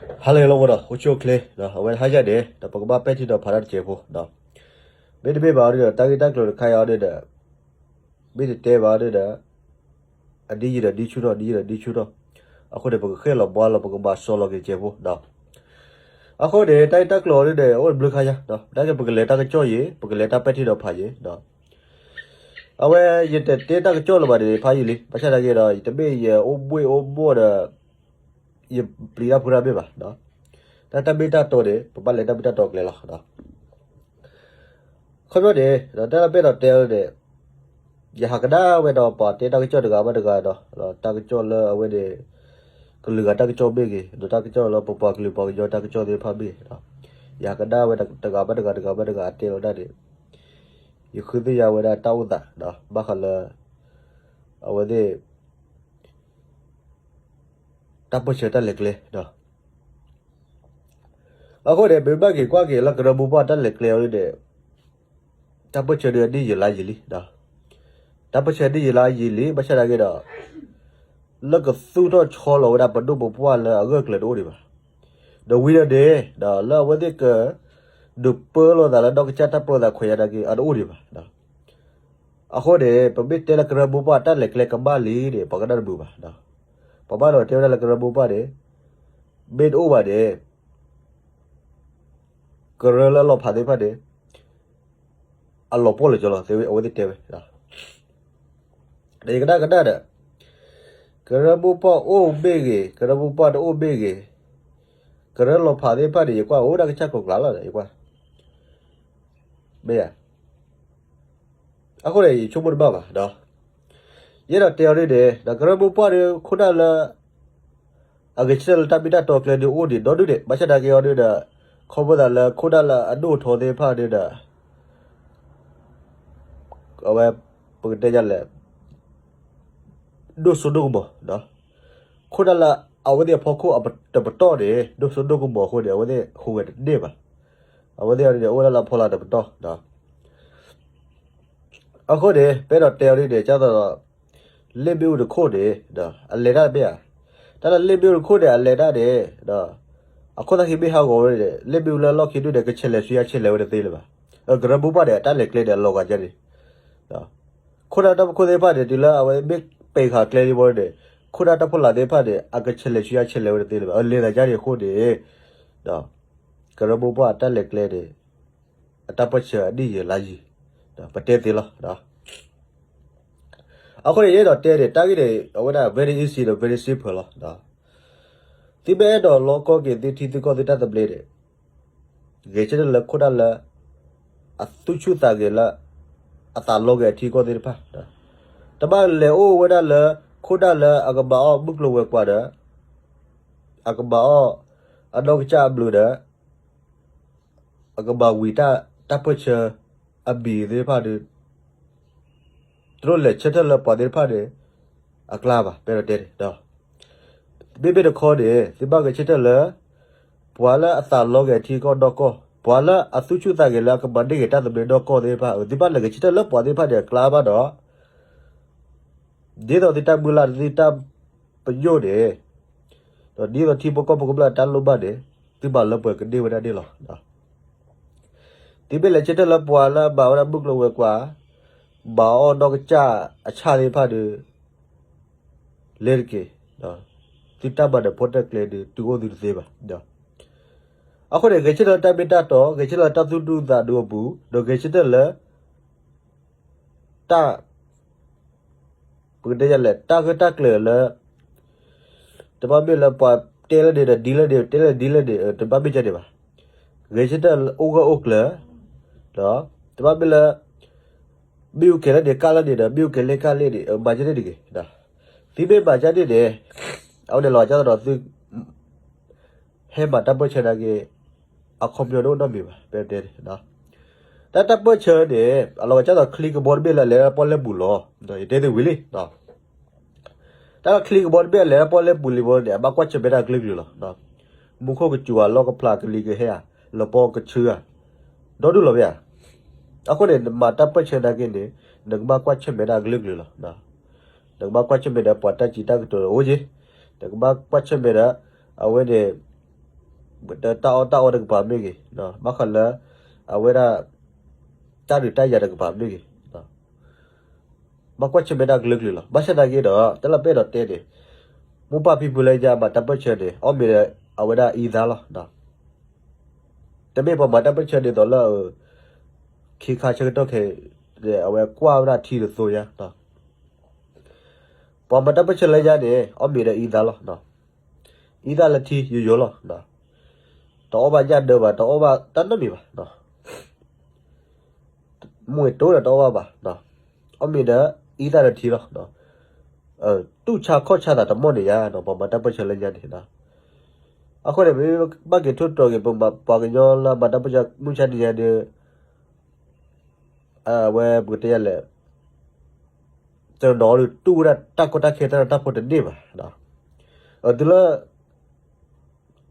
ဟါလၢအဂ့ၤလီၤမ့ၢ်နီၤ အိၣ်ဆူၣ်အိၣ်ချ့, အဝဲဟါယၤန့ၣ် ဒီးပကဘၣ်ပဲာ်ထံနီၤဖးတၢ်တစဲးဖိ, မ့တမ့ၢ်ဘၣ်အီၤဒီး တၢ်ဂ့ၢ်တၢ်ကျိၤတခါအံၤအီၤဒီး မ့ၢ်တတဲဘၣ်အီၤဒီး အဒ်ယံာ်ဒီးဒ်ဆူၣ်ထီၣ် ဒ်ယံာ်ဒီးဒ်ဆူၣ်ထီၣ်, အဃိန့ၣ် ပကဃ့ၢ်လီၤဘှါလီၤ ပကဘၣ်စီၤလီၤက့ၤတစဲးဖိ, အဃိန့ၣ် တၢ်ဂ့ၢ်တၢ်ကျိၤအီၤဒီး အိၣ်တဘျုးခါယါ, တၢ်ဂ့ၢ်ပကလဲၤတၢ်ကစီၣ်ယံၤ ပကလဲၤတၢ်ပဲာ်ထံနီၤဖးယံၤ, အဝဲယတတဲတၢ်ကစီၣ်လၢၤဘၣ်န့ၣ် ဖးယံာ်လံ, ဘၣ်ဆၣ်သနာ်က့ဒီး ယတမ့ၢ်ယအိၣ်ဘှ့ၣ်အိၣ်ဘှီၣ်ဒီး ယပျံၤတၢ်ဖုးတၢ်မ့ၢ်ဘၣ်, တၢ်တၢ်မ့ၢ်တၢ်တီန့ၣ် ပဘၣ်လဲၤတၢ်မ့ၢ်တၢ်တီကျဲလီၤ. ခီပညီန့ၣ် တၢ်လၢပဲာ်ဒီးတဲအီၤန့ၣ် ယဟးကဒါဝဲဒီးပှၤတဲတၢ်ကစီၣ်တဂၤဘၣ်တဂၤဒီး တၢ်ကစီၣ်လၢအဝဲန့ၣ် ကလုာ်ဂၤတၢ်ကစီၣ်မ့ၢ်ဂ့ၤ, ဒီးတၢ်ကစီၣ်လၢပပှၤကလုာ်ပှၤကညီတၢ်ကစီၣ်သ့ၣ်တဖၣ်မ့ၢ်ဂ့ၤ, ယဟးကဒါဝဲတဂၤဘၣ်တဂၤတဂၤဘၣ်တဂၤအတဲလီၤတၢ်န့ၣ် ယဃုသ့ၣ်ညါဝဲဒၣ်တၢ်အိၣ်သး ဘၣ်ဃးလၢ အဝဲသ့ၣ် တၢ်ပၢၢ်ဆၢတၢ်လဲၤကျဲ အဃိန့ၣ် ပမ့ၢ်ဘၣ်က့ၤကွၢ်က့ၤလၢကရၢမိၢ်ပှၢ်တၢ်လဲၤကျဲအီၤဒ်န့ၣ် တၢ်ပၢၢ်ဆၢဒ်အနံၣ်ယံာ်လါယံာ်လံ, တၢ်ပၢၢ်ဆၢနံၣ်ယံာ်လါယံာ်လံ, ဘၣ်ဆၣ်သနာ်က့ဒီး လၢကသူၣ်ထီၣ်ဆီလီၤဝဲဒၣ်ပဒိၣ်ပပှၢ်လၢအဂၢၢ်ကျၢၤတအိၣ်ဒံးဘၣ်, ဒီးဝံၤဒီးန့ၣ် ဒီးလၢအဝဲသ့ၣ်က ဒုးပၢလီၤသးလၢဒီကစၢ်တၢ်ပၢသးခွဲးယာ်တၢ်က့ အတအိၣ်ဒံးဘၣ်. အဃိန့ၣ် ပမ့ၢ်တဲလၢကရၢမိၢ်ပှၢ်တၢ်လဲၤကျဲကမၣ်လံန့ၣ် ပှၤကနၣ်တမုာ်ဘၣ်. ပှၤဘၣ်ဒီးတဲဝဲဒၣ်လၢကရၢမိၢ်ပှၢ်န့ၣ် မ့ၢ်တအိၣ်ဘၣ်န့ၣ် ကရၢလၢအလီၤဖးသ့ၣ်တဖၣ်န့ၣ် အလီၤပှီၢ်လၢာ်ကၠီလီၤ အဝဲသ့ၣ်တဲဝဲ ဒီးယကနၣ်ကနၣ်ဒီး ကရၢမိၢ်ပှၢ်အိၣ်မ့ၢ်ဂ့ၤ ကရၢမိၢ်ပှၢ်တအိၣ်မ့ၢ်ဂ့ၤ, ကရၢလီၤဖးသ့ၣ်တဖၣ်န့ၣ် ယကွၢ်အိၣ်ဒၣ်ကစၢ်ကိးကျါလီၤ ယကွၢ် မ့ၢ်ဧါ. အဃိန့ၣ် ယဆိကမိၣ်တဘၣ်ဘၣ်ဒီး ယအဲၣ်ဒိးတဲအီၤဒ်န့ၣ် ဒီးကရၢမိၢ်ပှၢ်ဒီး ခိၣ်နၢ်လၢ အဂဲၤဆၢထၢၣ်လၢတၢ်မ့ၢ်တၢ်တီကျဲဒ်အိၣ်ဒံးဒီဒုန့ၣ် ဘၣ်ဆၣ်သနာ်က့အီၤဒ်ဒီး ခီဖျိသးလၢခိၣ်နၢ်လၢအဒိၣ်ထီသ့ၣ်တဖၣ်ဒ်ဒီး အဝဲ ပကတဲဒ်လဲၣ် ဒိၣ်စိဒိၣ်ကမီၤ, ခိၣ်နၢ်လၢအဝဲသ့ၣ်အဖီခိၣ်တပတီၢ်န့ၣ် ဒိၣ်စိဒိၣ်ကမီၤအဃိန့ၣ် အဝဲသ့ၣ်ဟူးဂဲၤတန့ၢ်ဘၣ်. အဝဲသ့ၣ်အီၤဒ်န့ၣ် အိၣ်ဝဲဒၣ်လၢအဖီလာ်တပတီၢ်. အဃိန့ၣ် ပအဲၣ်ဒိးတဲအီၤဒ်န့ၣ် ကၢ်သိးဒီး လ့ၣ်မ့ၣ်အူတခိၣ်န့ၣ် အလဲၤတၢ်မ့ၢ်ဧါ. တၢ်လၢလ့ၣ်မ့ၣ်အူတခိၣ်န့ၣ် အလဲၤတၢ်န့ၣ် အခိၣ်သၣ်ခံမ့ၢ်ဟးဂီၤဝဲန့ၣ် လ့ၣ်မ့ၣ်အူလၢအလီၢ်ခံဒုန့ၣ် ကဆဲးလဲၤဆူညါဆဲးလဲၤဝဲတသ့လၢၤဘၣ်. ကရၢမိၢ်ပှၢ်န့ၣ် အတၢ်လဲၤကျဲန့ၣ် အလီၤဂာ်ဒ်န့ၣ် ခိၣ်နၢ်တၢ်ဖိခိၣ်သ့ၣ်တဖၣ်န့ၣ် တုၤလၢအဝဲမ့ၢ်ပဲာ်ဃာ်ကျဲလံဘီန့ၣ် ခိၣ်နၢ်တၢ်ဖိလာ်သ့ၣ်တဖၣ်န့ၣ် အကဆဲးလဲၤဆူညါဆဲးလဲၤဝဲတသ့လၢၤဘၣ်. အလဲၤသးဒ်န့ၣ်အဃိန့ၣ် ကရၢမိၢ်ပှၢ်အတၢ်လဲၤကျဲန့ၣ် အတၢ်ပၢၢ်ဆၢအနံၣ်ယံာ်လါယံာ် ပတဲသ့လီၤ. အဃိန့ၣ် ယအဲၣ်ဒိးတဲန့ၣ် တၢ်ဂ့ၢ်န့ၣ် အဝဲဒၣ် very easy ဒီး very simple လီၤ. သုမ့ၢ်အဲၣ်ဒိးလီကီက့ၤသုထံသုကီၢ်သုတၢ်သဘျ့န့ၣ် ဂဲၤဆၢထၢၣ်လၢခိၣ်နၢ်လၢ အသူၣ်ဆူၣ်သးဂဲၤလၢ အသးလီက့ၤအထံအကီၢ်သ့ၣ်တဖၣ် တဘၣ်လဲၤအိၣ်ဝဲဒၣ်လၢ ခိၣ်နၢ်လၢအကမၤအီၣ်မုၢ်ကျိၤဝဲၤကွာ်ဒီး အကမၤအီၣ် အနီၢ်ကစၢ်အဘျုးဒီး အကမၤဝံၤတၢ်ပၢၢ်ဆၢအမံၤသ့ၣ်တဖၣ်ဒီး တလိၣ်လဲၤဆၢထၢၣ်လၢပှၤသ့ၣ်တဖၣ်န့ၣ် အကျါဘၣ် ပအဲၣ်ဒိးတဲန့ၣ် မ့မ့ၢ်တခီန့ၣ် သုဘၣ်ဂဲၤဆၢထၢၣ်လၢ ပှၤလၢအသးလီဂဲၤထံကီၢ်နီၢ်ကီၢ် ပှၤလၢအသူၣ်ဆူၣ်သးဂဲၤလၢအကမၤန့ၢ်ဂ့ၤတၢ်သဘျ့နီၢ်ကီၢ်သ့ၣ်တဖၣ် သုဘၣ်လဲၤဂဲၤဆၢထၢၣ်လၢပှၤသ့ၣ်တဖၣ်န့ၣ်အကျါဘၣ်ဒီး ဒ်သိးသုတၢ်မုၢ်လၢ်သုတၢ်ပညိၣ်န့ၣ် ဒီးဒ်သိးထံဖိကီၢ်ဖိကမျၢၢ်အတၢ်လိၣ်ဘၣ်န့ၣ် သုမၤလၢပှဲၤကန့ၢ်ဝဲဒၣ်န့ၣ်လီၤ. သုမ့ၢ်လဲၤဆၢထၢၣ်လၢပှၤလၢအမၤဝဲဒၣ်မုၢ်ကျိၤဝဲၤကွာ် မၤအီၣ်နီၢ်ကစၢ်အဆၣ်သ့ၣ်တဖၣ်ဒီး လဲၤတက့ၢ်. သုတၢ်မၤနၢၤဖီတၢၣ်ကျဲဒီး တုၤအိၣ်သုတသ့ဘၣ်. အဃိန့ၣ် ဂဲၤဆၢထၢၣ်လၢတၢ်မ့ၢ်တၢ်တီ, ဂဲၤဆၢထၢၣ်လၢတၢ်သူၣ်ဒူသးဒူအပူၤ, ဒီးဂဲၤဆၢထၢၣ်လၢ တၢ် ပကတဲလဲၣ် တၢ်ဂ့ၢ်တၢ်ကျိၤလၢ တဘၣ်မ့ၢ်လၢပှၤတဲလၢန့ၣ်ဒီးဒ်လဲၣ်န့ၣ် တဲလၢဒ်လဲၣ်န့ၣ် တဘၣ်မ့ၢ်ကဲန့ၣ်ဘၣ်. ဂဲၤဆၢထၢၣ်အိၣ်ဂၢၢ်အိၣ်ကျၢၤ, တဘၣ်မ့ၢ်လၢ မ့ၣ်အူကဲၤလၢန့ၣ်ကၢ်လၢန့ၣ်ဒီး မ့ၣ်အူကဲၤလၢကၢ်လၢန့ၣ် မၤကဲန့ၣ်တဂ့ၤ. သုမ့ၢ်မၤကဲန့ၣ်န့ၣ် အဝဲန့ၣ်လီၤကၢ်သိးဒီးသု ဟဲမၤတၢ်ပၢၢ်ဆၢနာ်က့ အခီပညီတအိၣ်နီတမံၤဘၣ် ပတဲန့ၣ်. တၢ်တၢ်ပၢၢ်ဆၢန့ၣ် အလီၤကၢ်သိးချံကဘီတဘ့ၣ်လၢအလဲၤဒၣ်ပီၣ်လဲၣ်ပူၤလီၤ. ယတဲသ့ဝံၤလံ. တၢ်ချံကဘီတဘ့ၣ်အလဲၤဒၣ်ပီၣ်လဲၣ်ပူၤလံဘီန့ၣ် အဘၣ်ကွၢ်ဆၢၣ်မဲာ်တၢ်အကလုာ်ကလုာ်လီၤ. မူခိၣ်ကစူၤဧါ လီၢ်ကဖျါ ကလံၤကဟဲဧါ လပီကဆှၢဧါ ဒီဒူၣ်လီၤမ့ၢ်ဧါ. အဃိန့ၣ် နမၤတၢ်ပၢၢ်ဆၢနာ်က့န့ၣ် နကဘၣ်ကွၢ်ဆၢၣ်မဲာ်တၢ်အကလုာ်ကလုာ်လီၤ. နကဘၣ်ကွၢ်ဆၢၣ်မဲာ်ဒီးပှၤတၢ်စံးတၢ်ကတိၤအိၣ်က့ၤ, နကဘၣ်ကွၢ်ဆၢၣ်မဲာ်ဒီး အဝဲန့ၣ် တၢ်အီၣ်တၢ်အီတကပၤမ့ၢ်ဂ့ၤ, ဘၣ်ဃးလၢ အဝဲဒၣ် တၢ်ဒုးတၢ်ယၤတကပၤမ့ၢ်ဂ့ၤ, ဘၣ်ကွၢ်ဆၢၣ်မဲာ်တၢ်ကလုာ်ကလုာ်လီၤ. ဘၣ်ဆၣ်သနာ်က့ဒီး တၢ်လၢပအဲၣ်ဒိးတဲန့ၣ် မိၢ်ပၢ်ဖံဖုလၢညါမၤတၢ်ပၢၢ်ဆၢန့ၣ် အီၣ်မ့ၤဒီးအဝဲဒၣ်အံသါလီၤ. တမ့ၢ်ပှၤမၤတၢ်ပၢၢ်ဆၢဒ်သိးလၢ ခ့ခါဆၢကတီၢ်ခဲအံၤ အဝဲကွၢ်ဝဲဒၣ်ထံတသိညါ, ပှၤမၤတၢ်ပၢၢ်ဆၢလၢညါန့ၣ် အီၣ်မ့ၤဒီးအံသါလီၤ. အံသါလၢထံယိယိလီၤ. တအီၣ်ဘၣ်ညၣ်ဒၢဘၣ်, တအီၣ်ဘၣ်တၢ်နီတမံၤဘၣ်. မ့ၢ်တိဒီးတအီၣ်ဘၣ်ဘၣ်, အီၣ်မ့ၤဒီးအံသါဒီးထံလီၤ. တူၢ်ဆါခီၣ်ဆါသးတမီၢ်န့ၣ်ယါ, ပှၤမၤတၢ်ပၢၢ်ဆၢလၢညါန့ၣ်, အဃိန့ၣ် ပဘၣ်က့ၤထိၣ်တီၤက့ၤ ပှၤကညီလၢမၤတၢ်ပၢၢ်ဆၢမုၢ်ဆါတနံၤညါဒီး အဝဲပကတဲယၤလဲၣ်, တနီၤဒုးတူၢ်ဝဲဒၣ်တၢ်ကီတၢ်ခဲတၢ်နးတၢ်ဖှီၣ်တန့ၢ်ဘၣ်. တုၤလၢ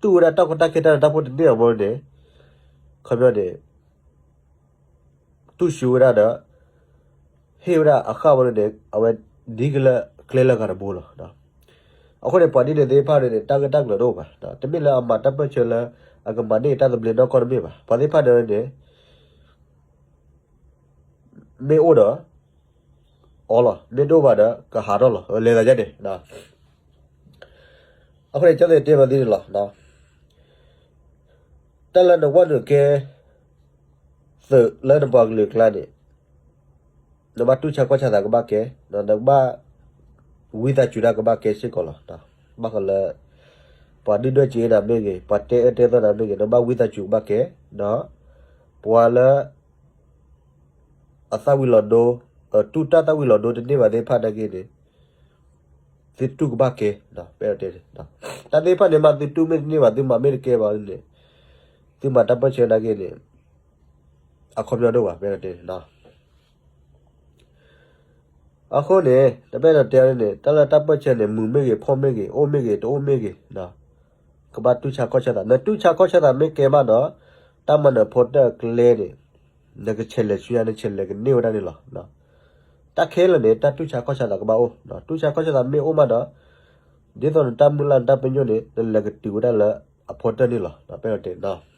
တူၢ်ဝဲဒၣ်တၢ်ကီတၢ်ခဲတၢ်နးတၢ်ဖှီၣ်တန့ၢ်အီၤဘၣ်န့ၣ်, ခီပညီန့ၣ် တူၢ်ဆူၣ်ဝဲဒၣ်ဒီး ဟ့ၣ်ဝဲဒၣ်အဃၢ်ဝဲန့ၣ် အဝဲဒ်ကလၢကျဲလၢအဂၤတဘိလီၤ. အဃိန့ၣ် ပှၤဒ်န့ၣ်သ့ၣ်တဖၣ်န့ၣ် တၢ်ဂ့ၢ်တၢ်ကျိၤတအိၣ်ဘၣ်, တမ့ၢ်လၢအမၤတၢ်ပၢၢ်ဆၢလၢ အကမၤန့ၢ်တၢ်သဘျ့နီၢ်ကီၢ်တမ့ၢ်ဘၣ်. ပှၤသ့ၣ်တဖၣ်န့ၣ်န့ၣ် မ့ၢ်အိၣ်ဒီး အီလီၤ, မ့ၢ်တအိၣ်ဘၣ်ဒီး ကဟးထီၣ်လီၤ, လဲၤသးယါန့ၣ်. အဃိန့ၣ် ကၠီသ့ၣ်တဲဘၣ်သ့ၣ်န့ၣ်လီၤ. တၢ်လၢနဝဲနုာ်ကဲ သုးလၢနပှၤကလုာ်အကျါန့ၣ် နဘၣ်တူၢ်ဆါခီၣ်ဆါသးကဘၣ်ကဲ, နကဘၣ် ဝံသးစူၤတၢ်ကဘၣ်ကဲစ့ၢ်ကီးလီၤ. ဘၣ်ဃးလၢ ပှၤဒုၣ်ဒွဲၣ်စ့နၤမ့ၢ်ဂ့ၤ, ပှၤတဲအၢတဲသီနၤမ့ၢ်ဂ့ၤ, နဘၣ်ဝံသးစူၤကဘၣ်ကဲ, ဒီး ပှၤလၢ အသၣ်ဝံၤလီၤဒိ, တူၢ်တၢ်သၣ်ဝံၤလီၤဒိတန့ၢ်ဘၣ်သ့ၣ်တဖၣ်နာ်က့န့ၣ် သုတူၢ်ကဘၣ်ကဲ, ပတဲ, တၢ်သ့ၣ်တဖၣ်န့ၣ်မး သုတူၢ်မ့ၢ်တန့ၢ်ဘၣ် သုမၤမ့ၢ်တကဲဘၣ်န့ၣ် သုမၤတၢ်ပၢၢ်ဆၢနာ်က့န့ၣ် အခီပညီဒိၣ်ဘၣ် ပတဲ. အဃိန့ၣ် တပအဲၣ်ဒိးတဲန့ၣ် တၢ်လၢတၢ်ပၢၢ်ဆၢန့ၣ် မုာ်မ့ၢ်ဂ့ၤ ဖှီၣ်မ့ၢ်ဂ့ၤ အိၣ်မ့ၢ်ဂ့ၤ တအိၣ်မ့ၢ်ဂ့ၤ ကဘၣ်တူၢ်ဆါခီၣ်ဆါသး, နတူၢ်ဆါခီၣ်ဆါသးမ့ၢ်ကဲမးဒီး တၢ်မၤနၢၤဖီတၢၣ်ကျဲန့ၣ် နကဆဲးလဲၤဆူညါ နဆဲးလဲၤကန့ၢ်ဝဲဒၣ်န့ၣ်လီၤ. တၢ်ခဲလၢာ်န့ၣ် တၢ်တူၢ်ဆါခီၣ်ဆါသးကဘၣ်အိၣ်, တူၢ်ဆါခီၣ်ဆါသးမ့ၢ်အိၣ်မးဒီး ဒ်သိးနတၢ်မုၢ်လၢ်နတၢ်ပညိၣ်န့ၣ် နလဲၤကတုၤဝဲဒၣ်လၢအဖီတၢၣ်န့ၣ်လီၤ, ပတဲ.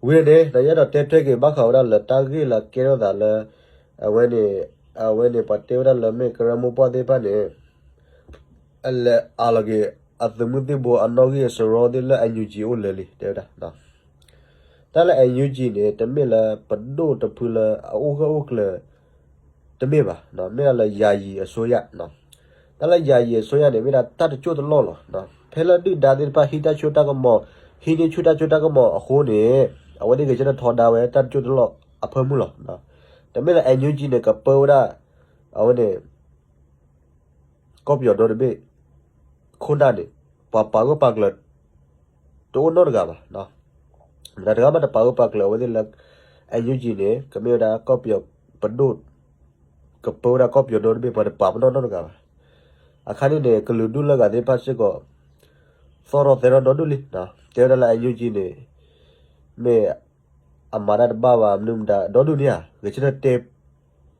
ဝံၤန့ၣ် နယအဲၣ်ဒိးတဲထွဲက့ၤ ဘၣ်ဃးဝဲဒၣ်လၢတၢ်ဂ့ၢ်လၢကဲထီၣ်သးလၢ အဝဲန့ၣ် အဝဲန့ၣ် ပှၤတဲဝဲဒၣ်လၢမ့ၢ်ကရၢမိၢ်ပှၢ်သ့ၣ်တဖၣ်န့ၣ် အလဲၤအးလီၤက့ၤ အသုးမုၢ်သံၣ်ဘိအနီၣ်ဂံၢ်အစရီသ့ၣ်လၢ NUG အိၣ်လၢာ်လံ တဲဝဲဒၣ်. တၢ်လၢ NUG န့ၣ် တမ့ၢ်လၢပဒိၣ်တဖုလၢအအိၣ်ဂၢၢ်အိၣ်ကျၢၤ တမ့ၢ်ဘၣ်, မ့ၢ်ဒၣ်လၢ ယာယီအစိုးရ, တၢ်လၢ ယာယီအစိုးရ န့ၣ် မ့ၢ်ဒၣ်တၢ်တကၠိၢ်တလီၢ်လီၤ. ဖဲလၢဒုၣ်ဒါသ့ၣ်တဖၣ် ဟံးတၢ်စိတၢ်ကမီၤ, ဟံးန့ၢ်ဆူၣ်တၢ်စိတၢ်ကမီၤအဃိန့ၣ် အဝဲသ့ၣ်ဂဲၤဆၢထၢၣ်ထီဒါဝဲတၢ်တကၠိၢ်တလီၢ်အဖၢမုၢ်လီၤ. တမ့ၢ်လၢ NUG န့ၣ် ကပၢဝဲဒၣ် အဝဲန့ၣ် ကီၢ်ပယီၤဒီတဘ့ၣ် ခိၣ်နၢ်န့ၣ် ပှၤပာ်ဂၢၢ်ပာ်ကျၢၤ တအိၣ်နီတဂၤဘၣ်. မတၤတဂၤမးတပာ်ဂၢၢ်ပာ်ကျၢၤအဝဲသ့ၣ်လၢ NUG န့ၣ် ကမ့ၢ်ဝဲဒၣ်ကီၢ်ပယီၤပဒိၣ်, ကပၢဝဲဒၣ်ကီၢ်ပယီၤဒီတဘ့ၣ် ပှၤတပာ်ပနီၣ်နီတဂၤဘၣ်. အခါန့ၣ်န့ၣ် ကလုာ်ဒူၣ်လၢအဂၤသ့ၣ်တဖၣ်စ့ၢ်ကီး သီၣ်ထီၣ်သဲထီၣ်ဒီဒူၣ်လံ, တဲဝဲဒၣ်လၢ NUG န့ၣ် မ့ၢ်အမၤတၢ်တဘၣ်ဘၣ် မနုၤမတၤဒီဒူၣ်န့ၣ်ဧါ, ဂဲၤဆၢထၢၣ်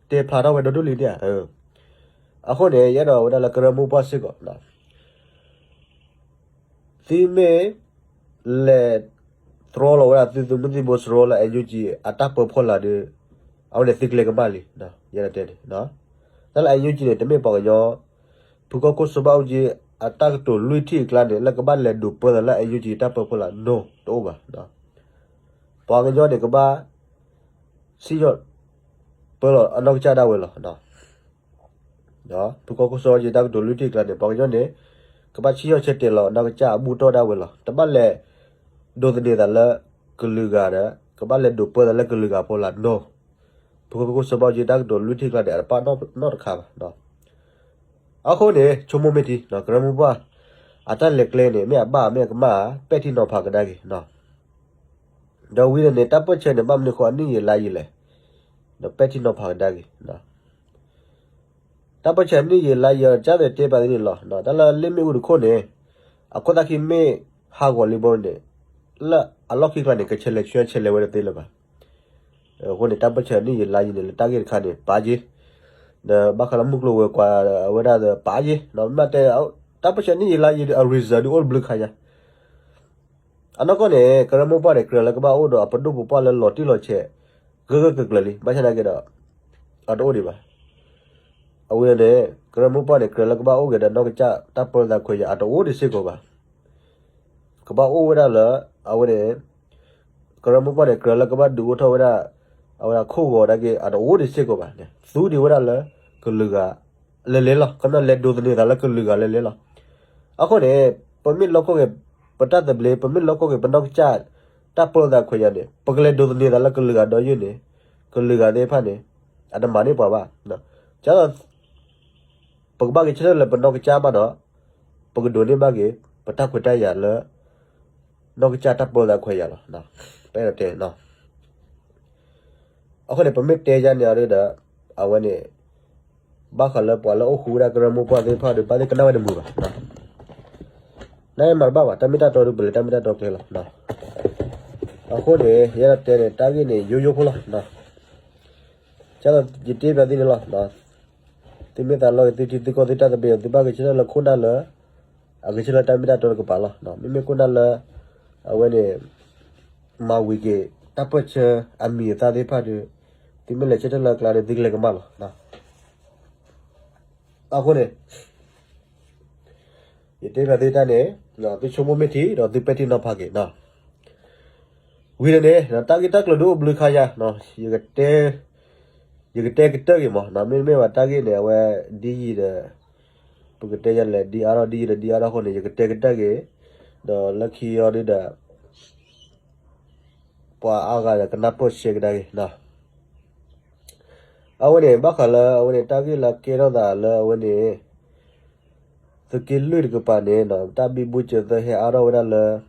တဲဖျါထီၣ်ဝဲဒီဒူၣ်လံန့ၣ်ဧါ. အဃိန့ၣ် ယအဲၣ်ဒိးဝဲဒၣ်လၢကရၢမိၢ်ပှၢ်စ့ၢ်ကီး သုမ့ၢ်လဲၤတြီလီၤဝဲဒၣ်သုသုးမုၢ်သံၣ်ဘိစရီလၢ NUG အတၢ်ပၢဖီလာ်ဒီး အဝဲန့ၣ်သုကျဲကမၣ်လံ, ယဲဒၣ်တဲန့ၣ်. တၢ်လၢ NUG န့ၣ် တမ့ၢ်ပှၤကညီ ဖုကီၢ်ခိၣ်စီၤဘၣ်အူကၠံ အတၢ်ကတိၤလွံၢ်ထံၣ်အကျါန့ၣ် လၢကဘၣ်လဲၤဒိးပၢသးလၢ NUG တၢ်ပၢဖီလာ် no တအိၣ်ဘၣ်. ပှၤကညီန့ၣ် ကဘၣ် စံၣ်ညီၣ်ပၢလီၤအနီၢ်ကစၢ်ဒၣ်ဝဲလီၤ. ဖုကီၢ်ခိၣ်စီၤဘၣ်အူကၠံ တၢ်ကတိၤလွံၢ်ထံၣ်အကျါန့ၣ် ပှၤကညီန့ၣ် ကဘၣ်စံၣ်ညီၣ်ဆၢတဲာ်လီၤအနီၢ်ကစၢ်အဘူၣ်တီၢ်ဒၣ်ဝဲလီၤ. တဘၣ်လဲၤဒိးသန့ၤသးလၢကလုာ်ဂၤဒီး ကဘၣ်လဲၤဒိးပၢသးလၢကလုာ်ဂၤဖီလာ် no. ဖုကီၢ်ခိၣ်စီၤဘၣ်အူကၠံ တၢ်ကတိၤလွံၢ်ထံၣ်အကျါန့ၣ် အတပာ်နီၣ်တခါဘၣ်. အဃိန့ၣ် ဆိကမိၣ်မ့ၢ်ထံ ကရၢမိၢ်ပှၢ် အတၢ်လဲၤကျဲန့ၣ် မ့ၢ်အဘၣ်မ့ၢ်အကမၣ် ပဲာ်ထံနီၤဖးကဒါက့ၤ. ဒီးဝံၤန့ၣ်န့ၣ် တၢ်ပၢၢ်ဆၢန့ၣ် ဘၣ်မနုၤဃိအနံၣ်ယံာ်လါယံာ်လဲၣ်, ဒီးပဲာ်ထံနီၤဖးကဒါက့ၤ. တၢ်ပၢၢ်ဆၢနံၣ်ယံာ်လါယံာ် ကၢ်သ့ၣ်တဲပာ်သ့န့ၣ်လီၤ. တၢ်လၢလ့ၣ်မ့ၣ်အူတခိၣ်န့ၣ် အခိၣ်သၣ်ခံမ့ၢ်ဟးဂီၤလံဘီန့ၣ် လၢအလီၢ်ခံကျါန့ၣ် ကဆဲးလဲၤဆူညါဆဲးလဲၤဝဲတသ့လၢၤဘၣ်. အဃိန့ၣ် တၢ်ပၢၢ်ဆၢနံၣ်ယံာ်လါယံာ်န့ၣ် လၢတၢ်ဂ့ၢ်တခါန့ၣ် ပာ်က့ၤ, ဒီးဘၣ်ဃးလၢမုၢ်ကျိၤဝဲၤကွာ်ဝဲဒၣ်ဒီးပာ်က့ၤ, မ့ၢ်တဲ တၢ်ပၢၢ်ဆၢနံၣ်ယံာ်လါယံာ်ဒီး အ result ဒုးအိၣ်တဘျုးခါညါ. အနီၢ်ကီၢ်န့ၣ် ကရၢမိၢ်ပှၢ်န့ၣ် ကြၢးလၢကဘၣ်အိၣ်ဒီးအပဒိၣ်ပပှၢ်လၢလီၤတံၢ်လီၤဆဲး ဂၢၢ်ဂၢၢ်ကျၢၤကျၢၤလံ, ဘၣ်ဆၣ်သနာ်က့ဒီး အတအိၣ်ဒံးဘၣ်. အဝဲန့ၣ် ကရၢမိၢ်ပှၢ်န့ၣ် ကြၢးလၢကဘၣ်အိၣ်က့ၤဒီးနီၢ်ကစၢ်တၢ်ပၢသးခွဲးယာ် အတအိၣ်ဒံးစ့ၢ်ကီးဘၣ်. ကဘၣ်အိၣ်ဝဲဒၣ်လၢ အဝဲန့ၣ် ကရၢမိၢ်ပှၢ်န့ၣ် ကြၢးလၢကဘၣ်ဒုးအိၣ်ထီၣ်ဝဲဒၣ် အဝဲဒၣ်ခိၣ်ဂီၤသနာ်က့ အတအိၣ်ဒံးစ့ၢ်ကီးဘၣ်န့ၣ် သူဒံးဝဲဒၣ်လၢကလုာ်ဂၤလဲၤလဲၤလီၤ. ခီဖျိလဲၤဒိးသန့ၤသးလၢကလုာ်ဂၤလဲၤလဲၤလီၤ. အဃိန့ၣ် ပမ့ၢ်လိၣ်ကီၢ်က့ၤ ပတၢ်သဘျ့ ပမ့ၢ်လိၣ်ကီၢ်က့ၤ ပနီၢ်ကစၢ်တၢ်ပၢသးခွဲးယာ်န့ၣ် ပကလဲၤဒိးသန့ၤသးလၢကလုာ်ဂၤဒီးယုၢ်န့ၣ် ကလုာ်ဂၤသ့ၣ်တဖၣ်န့ၣ် အတမၤန့ၢ်ပှၤဘၣ်. က ပကဘၣ်က့ၤဆၢထၢၣ်လၢပနီၢ်ကစၢ်ဘၣ်ဒီး ပကဒိးန့ၢ်ဘၣ်က့ၤ ပတၢ်ခွဲးတၢ်ယာ်လၢ နီၢ်ကစၢ်တၢ်ပၢသးခွဲးယာ်လီၤ. ပအဲၣ်ဒိးတဲန့ၣ် အဃိန့ၣ် ပမ့ၢ်တဲယါန့ၣ်အီၤဒီး အဝဲန့ၣ် ဘၣ်ဃးလၢပှၤလၢအိၣ်ဃူဝဲဒၣ်ကရၢမိၢ်ပှၢ်သ့ၣ်တဖၣ်ဒီး ဘၣ်သ့ၣ်ကနၣ်ဝဲတမုာ်ဘၣ်. နမၤတဘၣ်ဘၣ် တၢ်မ့ၢ်တၢ်တီဒီး ပလဲၤတၢ်မ့ၢ်တၢ်တီကျဲလီၤ. အဃိန့ၣ် ယအဲၣ်ဒိးတဲန့ၣ် တၢ်ဂ့ၢ်န့ၣ် ယိယိဖိလီၤ. က ယတဲပျးသုန့ၣ်လီၤ. သုမ့ၢ်သးလီက့ၤ သုထံသုကီၢ်သုတၢ်သဘျ့ သုဘၣ်ဂဲၤဆၢထၢၣ်လၢခိၣ်နၢ်လၢ အဂဲၤဆၢထၢၣ်လၢတၢ်မ့ၢ်တၢ်တီတကပၤလီၤ. မ့မ့ၢ်ခိၣ်နၢ်လၢ အဝဲန့ၣ် မၤဝံၤက့ၤ တၢ်ပၢၢ်ဆၢအမံၤအသၣ်သ့ၣ်တဖၣ်ဒီး သုမ့ၢ်လဲၤဆၢထၢၣ်လၢအကျါဒီး သုကလဲၤကမၣ်လီၤ. အဃိန့ၣ် ယတဲပျးသုတၢ်န့ၣ် သုဆိကမိၣ်မ့ၢ်ထံဒီး သုပဲာ်ထံနီၤဖးက့ၤ. ဝံၤဒီးန့ၣ် တၢ်ဂ့ၢ်တၢ်ကျိၤဒုးအိၣ်ဘျုးခါယါ ယကတဲကတၢၢ်က့ၤမး. မ့တမ့ၢ်ဘၣ်တၢ်ဂ့ၢ်န့ၣ် အဝဲဒ်ယံၤဒီး ပကတဲယၤလဲၣ် ဒ်အါထီၣ်ဒ်ယံၤဒီးဒ်အါထီၣ်အဃိန့ၣ် ယကတဲကတၢၢ်က့ၤ, ဒီးလၢခံအီၤဒုးဒီး ပှၤအါဂၤဒီးကနၢ်ပၢၢ်ရှဲကဒါက့ၤ. အဝဲန့ၣ် ဘၣ်ဃးလၢအဝဲန့ၣ် တၢ်ဂ့ၢ်လၢကဲထီၣ်သးလၢအဝဲန့ၣ် သုးက့လွံၢ်တကပၤန့ၣ် တၢ်ဘံဘူစၢၤသၢဟဲအါထီၣ်ဝဲဒၣ်လၢ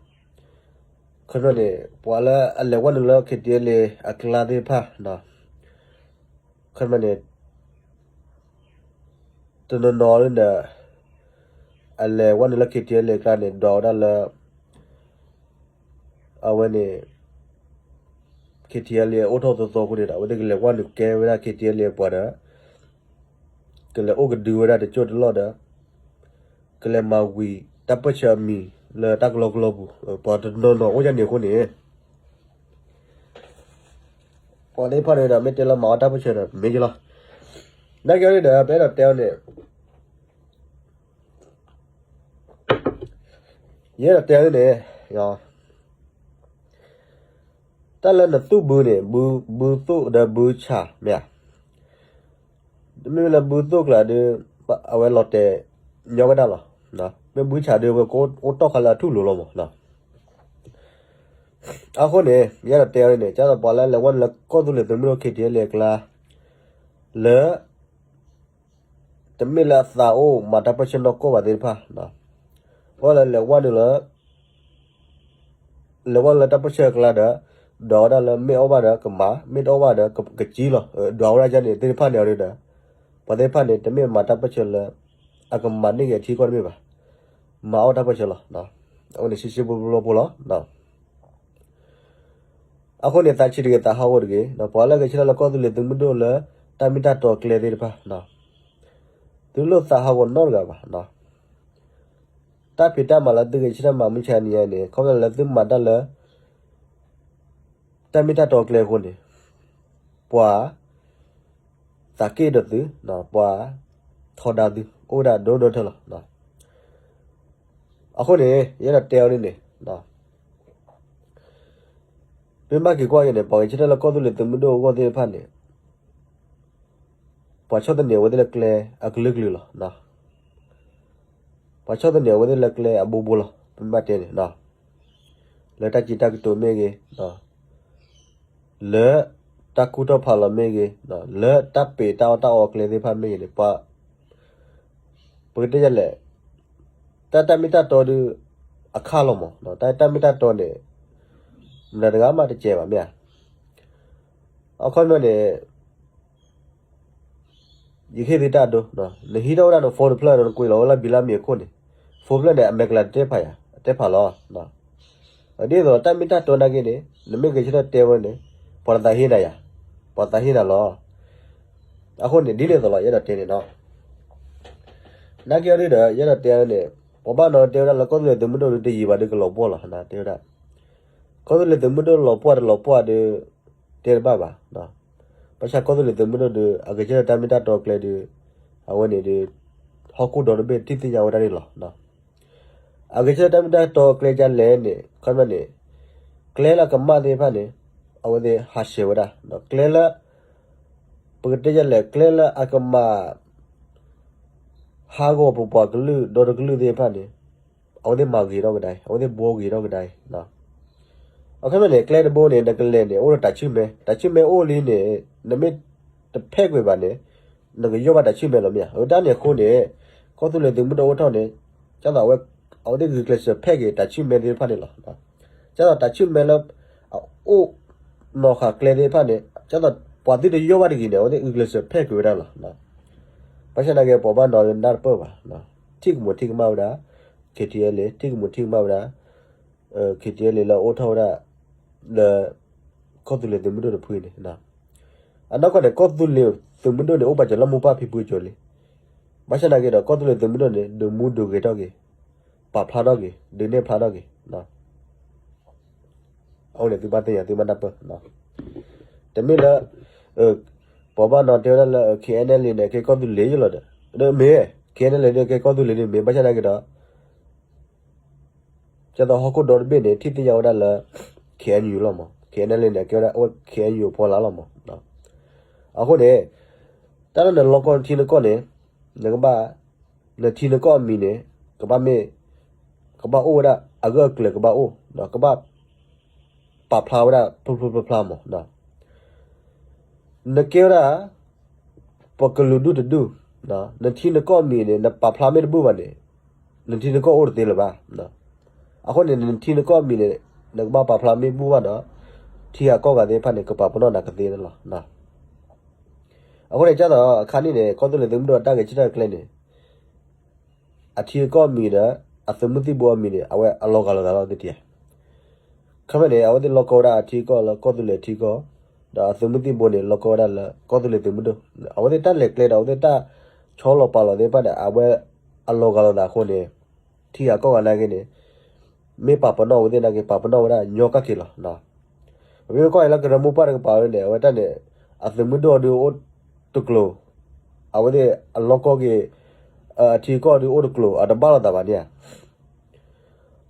ခီဖျိန့ၣ် ပှၤလၢအလဲၤဝဲနုာ်လၢ KTLA အကျါသ့ၣ်တဖၣ် ခီဖျိန့ၣ် တနီၤနီၤန့ၣ်ဒီး အလဲၤဝဲနုာ်လၢ KTLA အကျါန့ၣ် ဒွးဝဲဒၣ်လၢ အဝဲန့ၣ် KTLA အိၣ်ထီၣ်သိသိအဃိန့ၣ်ဒီး အဝဲသ့ၣ်ကလဲၤဝဲနုာ်ကဲဝဲဒၣ် KTLA ပှၤဒီး ကလဲၤအိၣ်ကဒုဝဲဒၣ်တစိၢ်တလီၢ်ဒီး ကလဲၤမၤဝံၤတၢ်ပၢၢ်ဆၢအမံၤလၢတၢ်ကလီကလီပူၤ, ပှၤတနီၤနီၤအိၣ်ဒ်န့ၣ်အဃိန့ၣ် ပှၤသ့ၣ်တဖၣ်န့ၣ်ဒီး မ့ၢ်တဲလၢမၤအီၣ်တၢ်ပၢၢ်ဆၢဒီး မ့ၢ်ယလီၤ. နာ်က့အီၤဒီး ပအဲၣ်ဒိးတဲအီၤန့ၣ် ယအဲၣ်ဒိးတဲအီၤန့ၣ် တၢ်လၢနသူၣ်ဘုန့ၣ် ဘုသိၣ်ဒီးဘုဆၣ်မ့ၢ်ဧါ. မ့မ့ၢ်လၢဘုသိၣ်ကျါဒီး အဝဲလီၤတဲာ်ညီဝဲဒၣ်လီၤ. မ့ၢ်ဘုဆၣ်ဒီး အဝဲကအိၣ်တီၢ်ခါလၢအထူၣ်လိၤလီၤမး. အဃိန့ၣ် ယအဲၣ်ဒိးတဲအီၤန့ၣ် ကၢ်သိးပှၤလၢလဲၤဝဲနုာ်လၢကီၢ်သူလ့ၤသုးမုၢ်ဒိၣ် KTLA အကျါ လၢ တမ့ၢ်လၢအသးအိၣ်မၤတၢ်ပၢၢ်ဆၢနီၢ်ကီၢ်ဘၣ်သ့ၣ်တဖၣ်, အဝဲလၢလဲၤဝဲနုာ်လၢ လဲၤဝဲနုာ်လၢတၢ်ပၢၢ်ဆၢအကျါဒီး ဒွးဝဲဒၣ်လၢမ့ၢ်အီၣ်ဘၣ်ဒီးကမၤ, မ့ၢ်တအီၣ်ဘၣ်ဒီးကကၠံလီၤ. ဒွးဝဲဒၣ်န့ၣ်သ့ၣ်တဖၣ်န့ၣ်အီၤဒီး ပှၤသ့ၣ်တဖၣ်န့ၣ် တမ့ၢ်မၤတၢ်ပၢၢ်ဆၢလၢ အကမၤန့ၢ်က့ၤအထံကီၢ်တမ့ၢ်ဘၣ်, မၤအီၣ်တၢ်ပၢၢ်ဆၢလီၤ. အဝဲန့ၣ် ရှဲရှဲဘိဘိဖိလီၤ. အဃိန့ၣ် သးဆံးတဂ့ၤ သးဟးဂီၤတဂ့ၤ, ပှၤလၢဂဲၤဆၢထၢၣ်လၢကီၢ်သူလ့ၤသုးမုၢ်ဒိၣ်လၢ တၢ်မ့ၢ်တၢ်တီအကျဲသ့ၣ်တဖၣ်, သုလိၣ်သးဟးဂီၤနီတဂၤဘၣ်. တၢ်ဖံးတၢ်မၤလၢသုဂဲၤဆၢထၢၣ်မၤမုၢ်ဆါနံၤညါန့ၣ် ခီဖျိလၢသုမၤတၢ်လၢ တၢ်မ့ၢ်တၢ်တီအကျဲအဃိန့ၣ် ပှၤသးက့ၣ်ဒီးသု, ပှၤထီဒါသု အိၣ်ဝဲဒၣ်ဒိၣ်ဒိၣ်ထၢၣ်လီၤ. အဃိန့ၣ် ယအဲၣ်ဒိးတဲအီၤဒ်န့ၣ်, မ့ၢ်ဘၣ်က့ၤကွၢ်က့ၤန့ၣ် ပှၤဂဲၤဆၢထၢၣ်လၢကီၢ်သူလ့ၤသုးမုၢ်ဒိၣ်အဂီၢ်သ့ၣ်တဖၣ်န့ၣ် ပှၤဆီၣ်သနံးအဝဲသ့ၣ်လၢကျဲအကလုာ်ကလုာ်လီၤ. ပှၤဆီၣ်သနံးအဝဲသ့ၣ်လၢကျဲအဘိဘိလီၤ. ပမ့ၢ်ဘၣ်တဲန့ၣ် လၢတၢ်စံးတၢ်ကတိၤမ့ၢ်ဂ့ၤ, လၢတၢ်ကူၣ်ထီၣ်ဖးလီၤမ့ၢ်ဂ့ၤ, လၢတၢ်ပံးတၢ်အီၣ်တၢ်အီအကျဲသ့ၣ်တဖၣ်မ့ၢ်ဂ့ၤန့ၣ် ပှၤ ပကတဲယၤလဲၣ်, တၢ်တၢ်မ့ၢ်တၢ်တီဒုး အခါလီၤမး, တၢ်တၢ်မ့ၢ်တၢ်တီန့ၣ် မတၤတဂၤမးတစဲးဘၣ်မ့ၢ်ဧါ. အခီပညီန့ၣ် ယကဟ့ၣ်သုတၢ်ဒိ, နဟံးထီၣ်ဝဲဒၣ်န phone တဖျၢၣ်ဒီး နကွံာ်လီၤဝဲလၢဘံလၢမံၤအခိၣ်န့ၣ်, phone ဖျၢၣ်န့ၣ် အမဲာ်ကလၤတတဲဖးယၤ, အတဲဖးလီၤ. ဒ်သိးတၢ်မ့ၢ်တၢ်တီနာ်က့န့ၣ် နမ့ၢ်ဂဲၤဆၢထၢၣ်တဲဝဲန့ၣ် ပှၤတသးဟ့နၤယၤ, ပှၤသးဟ့နၤလီၤ. အဃိန့ၣ် ဒ်န့ၣ်အသိးလီၤ ယအဲၣ်ဒိးတဲန့ၣ်နီၤ. နာ်က့အီၤဒုဒီး ယအဲၣ်ဒိးတဲန့ၣ်, ပှၤဘၣ်နီၤတဲဝဲဒၣ်လၢကီၢ်သူလ့ၤသုးမုၢ်ဒိၣ်ဒုးတယံာ်ဘၣ်ဒုးကလီၤပှီၢ်လီၤ တဲဝဲဒၣ်. ကီၢ်သူလ့ၤသုးမုၢ်ဒိၣ်လီၤပှီၢ်တလီၤပှီၢ်ဒီး တဲတဘၣ်ဘၣ်. ဘၣ်ဆၣ်ကီၢ်သူလ့ၤသုးမုၢ်ဒိၣ်ဒီး အဂဲၤဆၢထၢၣ်တၢ်မ့ၢ်တၢ်တီကျဲဒီး အဝဲန့ၣ်ဒီး ဟီၣ်ခိၣ်ဒီတဘ့ၣ်ထံၣ်သ့ၣ်ညါဝဲဒၣ်န့ၣ်လီၤ. အဂဲၤဆၢထၢၣ်တၢ်မ့ၢ်တၢ်တီကျဲဒ်လဲၣ်န့ၣ် ခီမ့ၢ်န့ၣ် ကျဲလၢအကမၣ်သ့ၣ်တဖၣ်န့ၣ် အဝဲသ့ၣ်ဟးဆှဲးဝဲဒၣ် ကျဲလၢ ပကတဲဒ်လဲၣ် ကျဲလၢအကမၣ် ဟးဂီၤပပှၤကလုာ်ဒီတကလုာ်သ့ၣ်တဖၣ်န့ၣ် အဝဲသ့ၣ်မၤဂ့ၤထီၣ်ကဒါအံၤ အဝဲသ့ၣ်ဘှီဂ့ၤထီၣ်ကဒါအံၤ. အခီမ့ၢ်န့ၣ် ကျဲတဘိန့ၣ် နကလဲၤန့ၣ် အိၣ်ဒီးတၢ်ဆူၣ်မဲ တၢ်ဆူၣ်မဲအိၣ်လံန့ၣ် နမ့ၢ်တဖဲးကွံာ်ဘၣ်န့ၣ် နကယီၢ်ဘၣ်တၢ်ဆူၣ်မဲလီၤမ့ၢ်ဧါ. အဝဲဒၣ်န့ၣ်အဃိန့ၣ် ကီၢ်သူလ့ၤသုးမုၢ်ဒိၣ်အိၣ်ထီၣ်န့ၣ် ကၢ်သိးအဝဲ အဝဲသ့ၣ်ဂုာ်ကျဲးစၢးဖဲးက့ၤတၢ်ဆူၣ်မဲသ့ၣ်တဖၣ်န့ၣ်လီၤ. ကၢ်သိးတၢ်ဆူၣ်မဲလၢ အအိၣ်နီၤဃာ်ကျဲသ့ၣ်တဖၣ်န့ၣ် ကၢ်သိးပှၤသုတယီၢ်ဘၣ်တဂ့ၤန့ၣ် အဝဲသ့ၣ်ဂုာ်ကျဲးစၢးဖဲးကွံာ်ဝဲဒၣ်လီၤ. ဘၣ်ဆၣ်သနာ်က့ ပှၤဘၣ်နီၤဒၣ်တပၢၢ်ဘၣ်. ထံၣ်ကမူးထံၣ်ကမၣ်ဝဲဒၣ် K T L A ထံၣ်ကမူးထံၣ်ကမၣ်ဝဲဒၣ် K T L A လၢအိၣ်ထီၣ်ဝဲဒၣ် လၢ ကီၢ်သူလ့ၤသုးမုၢ်ဒိၣ်တဖုန့ၣ် အနီၢ်ကီၢ်န့ၣ် ကီၢ်သူလ့ၤသုးမုၢ်ဒိၣ်န့ၣ် အိၣ်ပာ်စၢၤလၢမိၢ်ပၢ်ဖံဖုအစိၤလံ. ဘၣ်ဆၣ်သနာ်က့ဒီး ကီၢ်သူလ့ၤသုးမုၢ်ဒိၣ်န့ၣ် ဒုးမူဒုးဂဲၤထီၣ်က့ၤ ပာ်ဖျါထီၣ်က့ၤ ဒုးနဲၣ်ဖျါထီၣ်က့ၤ အဃိန့ၣ် သုဘၣ်သ့ၣ်ညါ သုဘၣ်နၢ်ပၢၢ် တမ့ၢ်လၢ ပှၤဘၣ်နီၤတဲဝဲဒၣ်လၢ K N L A န့ၣ် ကဲကီၢ်သူလ့ၤယလီၤဒီး မ့ၢ် K N L A န့ၣ် ကဲကီၢ်သူလ့ၤန့ၣ်မ့ၢ် ဘၣ်ဆၣ်သနာ်က့ဒီး ကၢ်သိးဟီၣ်ခိၣ်ဒီတဘ့ၣ်န့ၣ် ထံၣ်သ့ၣ်ညါဝဲဒၣ်လၢ K N U လီၤမး K N L A န့ၣ် ကဲဝဲဒၣ် K N U အဖီလာ်လီၤမး. အဃိန့ၣ် တၢ်လၢနလီၢ်ကီၢ်နထံနကီၢ်န့ၣ် နကဘၣ် နထံနကီၢ်အမံၤန့ၣ် ကဘၣ်မ့ၢ် ကဘၣ်အိၣ်ဝဲဒၣ် အဂၢၢ်အကျၢၤကဘၣ်အိၣ် ကဘၣ် ပာ်ဖျါဝဲဒၣ် ဖျိဖျိဖျါဖျါမး နကဲဝဲဒၣ် ပကလုာ်ဒူၣ်တဒူၣ် နထံနကီၢ်မံၤန့ၣ် နပာ်ဖျါမ့ၢ်တဘူၣ်ဘၣ်န့ၣ် နထံနကီၢ်အိၣ်တသ့လၢၤဘၣ်. အဃိန့ၣ် နထံနကီၢ်မံၤန့ၣ် နကဘၣ်ပာ်ဖျါမ့ၢ်ဘူၣ်ဘၣ်ဒီး ထံဂၤကီၢ်ဂၤသ့ၣ်တဖၣ်န့ၣ် ကပာ်ပနီၣ်နၤကသ့န့ၣ်လီၤ. အဃိန့ၣ် ကၢ်သိးအခါန့ၣ်န့ၣ် ကီၢ်သူလ့ၤသုးမုၢ်ဒိၣ်အတၢ်ဂဲၤဆၢထၢၣ်ကျဲန့ၣ် အထံအကီၢ်အမံၤဒီး အသုးမုၢ်သံၣ်ဘိအမံၤန့ၣ် အဝဲအလီၤဂာ်လိာ်သးလီၤသ့တံၢ်ဧါ. ခီမ့ၢ်န့ၣ် အဝဲသ့ၣ်လီၢ်ကီၢ်ဝဲဒၣ်အထံအကီၢ်လၢကီၢ်သူလ့ၤအထံအကီၢ်, ဒီးအသုးမုၢ်သံၣ်ဘိန့ၣ် လီၢ်ကီၢ်ဝဲဒၣ်လၢကီၢ်သူလ့ၤသုးမုၢ်ဒိၣ်, အဝဲသ့ၣ်တၢ်လဲၤကျဲဒီး အဝဲသ့ၣ်တၢ်ဆီလီၤပာ်လီၤသ့ၣ်တဖၣ်န့ၣ် အဝဲအလီၤဂာ်လိာ်သးအဃိန့ၣ် ထံဂၤကီၢ်ဂၤနာ်က့န့ၣ် မ့ၢ်ပာ်ပနီၣ်ဝဲသ့ၣ်နာ်က့ ပာ်ပနီၣ်ဝဲဒၣ်ညီကၢ်က့ၤလီၤ. ပမ့ၢ်ကွၢ်အံၤလၢကရၢမိၢ်ပှၢ်တကပၤန့ၣ် အဝဲတၢ်န့ၣ် အသုးမုၢ်ဒိၣ်အီၤဒုးအိၣ်တကျိၤ, အဝဲသ့ၣ်အလီၢ်ကီၢ်က့ၤ အထံကီၢ်ဒုးအိၣ်တကျိၤ အတဘၣ်လိာ်သးဘၣ်န့ၣ်ဧါ.